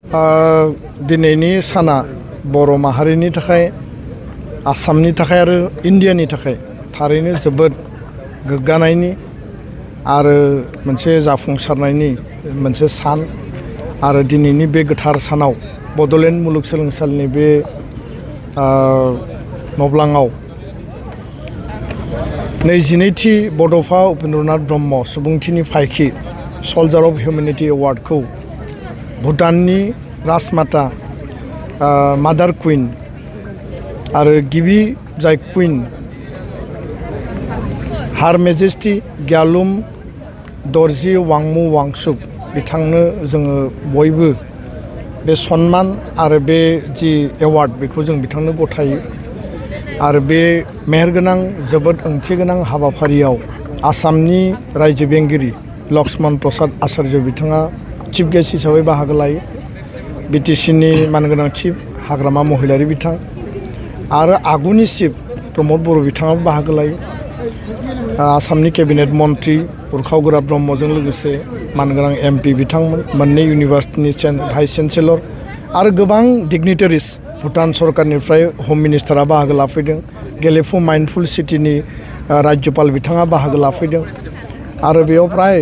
दिनैनि साना बर' माहारिनि थाखाय आसामनि थाखाय आरो इन्डियानि थाखाय थारैनो जोबोद गोग्गानायनि आरो मोनसे जाफुंसारनायनि मोनसे सान आरो दिनैनि बे गोथार सानाव बड'लेण्ड मुलुगसोलोंसालिनि बे नब्लाङाव 22थि बड'फा उपेन्द्रनाथ ब्रह्म सुबुंथिनि फायखि सल्जार अफ हिउमेनिटी एवार्डखौ भुटाननि राजमाता मादार कुइन आरो गिबि जाय कुइन हार मेजेस्टि ग्यालुम दर्जी वांमु वांचुक बिथांनो जोङो बयबो बे सन्मान आरो बे जि एवार्ड बेखौ जों बिथांनो गथायो आरो बे मेहेरगोनां जोबोद ओंथिगोनां हाबाफारियाव आसामनि रायजो बेंगिरि लक्ष्मण प्रसाद आचार्य बिथाङा चिफ गेस्ट हिसाबै बाहागो लायो। बिटिसिनि मानगोनां चिफ हाग्रामा महिलारि बिथां आरो आगुनि चिफ प्रमद बर' बिथाङाबो बाहागो लायो। आसामनि केबिनेट मन्त्रि उरखाव ब्रह्मजों लोगोसे मानगोनां एमपि बिथांमोन, मोननै इउनिभार्सिटिनि भाइस चेन्सेलर आरो गोबां डिगनिटारिस भुटान सरकारनिफ्राय हम मिनिस्टारा बाहागो लाफैदों। गेलेफु माइन्डफुल सिटिनि राज्यपाल बिथाङा बाहागो लाफैदों आरो बेयाव प्राय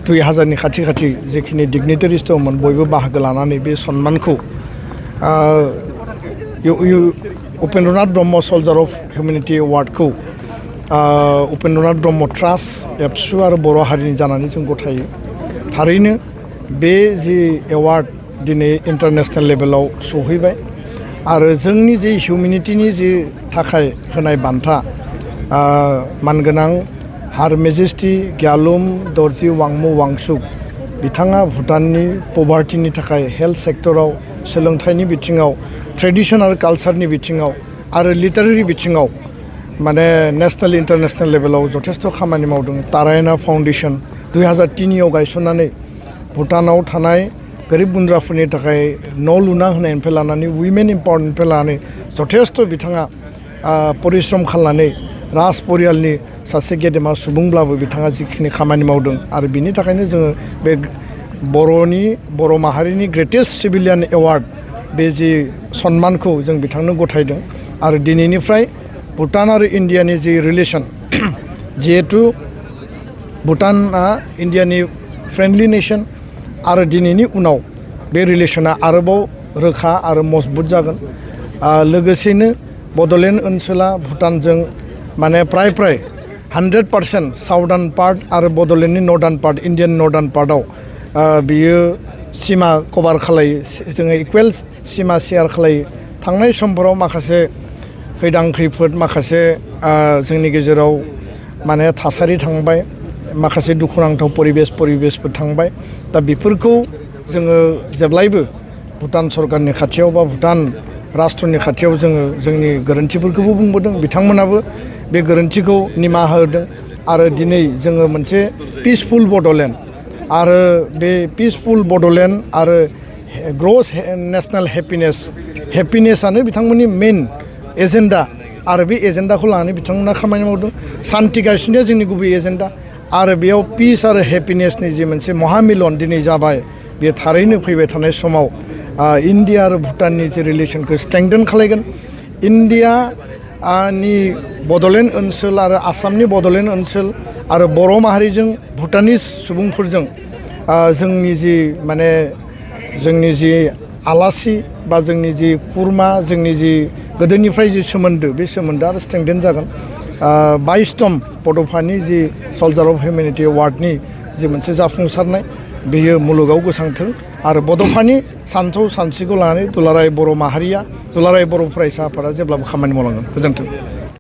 2000नि खाथि जेखिनि डिगनिटारिस दंमोन बयबो बाहागो लानानै बे सन्मानखौ उपेन्द्रनाथ ब्रह्म सल्जार अफ हिउमेनिटी एवार्डखौ उपेन्द्रनाथ ब्रह्म ट्रास्ट एबसु आरो बर' हारिनि जानानै जों गथायो। थारैनो बे जि एवार्ड दिनै इन्टारनेशनेल लेभेलाव सहैबाय आरो जोंनि जि हिउमेनिटीनि जि थाखाय होनाय बान्था मानगोनां हार मेजेस्टि ग्यालुम दर्जी वांमु वांचुक बिथाङा भुटाननि पभार्टिनि थाखाय हेल्थ सेक्टराव, सोलोंथाइनि बिथिङाव, ट्रेडिसन आरो कालचारनि बिथिङाव आरो लिटारेरि बिथिङाव माने नेशनेल इन्टारनेशनेल लेभेलाव जथेस्थ' खामानि मावदों। तारायना फाउन्डेसन 2003आव गायसननानै भुटानाव थानाय गोरिब गुन्द्राफोरनि थाखाय न' लुना होनायनिफ्राय लानानै उइमेन इम्पावारमेन्टनिफ्राय लानानै जथेस्थ' बिथाङा परिश्रम खालामनानै राज परियालनि सासे गेदेमा सुबुंब्लाबो बिथाङा जिखिनि खामानि मावदों आरो बिनि थाखायनो जोङो बे बर' माहारिनि ग्रेटेस्ट सिभिलियान एवार्ड बे जि सन्मानखौ जों बिथांनो गथायदों। आरो दिनैनिफ्राय भुटान आरो इन्डियानि जि रिलेसन, जिहेथु भुटाना इन्डियानि फ्रेन्डलि नेसन आरो दिनैनि उनाव बे रिलेसना आरोबाव रोखा आरो मजबुत जागोन। लोगोसेनो बड'लेण्ड ओनसोला भुटानजों माने प्राय 100% साउदार्न पार्ट आरो बड'लेण्डनि नर्दार्न पार्ट, इन्डियान नर्दार्न पार्टआव बियो सिमा कभार खालायो, जोङो इकुवेल सिमा शेयार खालायो। थांनाय समफोराव माखासे खैदां खैफोद, माखासे जोंनि गेजेराव माने थासारि थांबाय, माखासे दुखुनांथाव परिबेसफोर थांबाय। दा बेफोरखौ जोङो जेब्लायबो भुटान सरकारनि खाथियाव बा भुटान राष्ट्रनि खाथियाव जोङो जोंनि गोरोन्थिफोरखौबो बुंबोदों, बिथांमोनाबो बे गोरोन्थिखौ निमाहा होदों आरो दिनै जोङो मोनसे पिसफुल बड'लेण्ड आरो बे पिसफुल बड'लेण्ड आरो ग्रस नेशनेल हेपिनेसआनो बिथांमोननि मेइन एजेन्डा आरो बे एजेन्डाखौ लानानै बिथांमोना खामानि मावदों। सान्ति गायसननाया जोंनि गुबै एजेन्डा आरो बेयाव पिस आरो हेपिनेसनि जि मोनसे महामिलन दिनै जाबाय, बेयो थारैनो फैबाय थानाय समाव इन्डिया आरो भुटाननि जे रिलेसनखौ स्ट्रेंथेन खालायगोन। इन्डियानि बड'लेण्ड ओनसोल आरो आसामनि बड'लेण्ड ओनसोल आरो बर' माहारिजों भुटानिस सुबुंफोरजों जोंनि जि आलासि बा जोंनि जि खुरमा, जोंनि जि गोदोनिफ्राय जि सोमोन्दो, बे सोमोन्दोआ आरो स्ट्रेंथेन जागोन। 22तम बड'फानि जि सल्जार अफ हिउमेनिटी एवार्डनि जि मोनसे जाफुंसारनाय, बेयो मुलुगाव गोसारथों आरो बड'फानि सानथौ सानस्रिखौ लानानै दुलाराय बर' माहारिया, दुलाराय बर' फरायसा आफादा जेब्लाबो खामानि मावलांगोन। गोजोन्थों।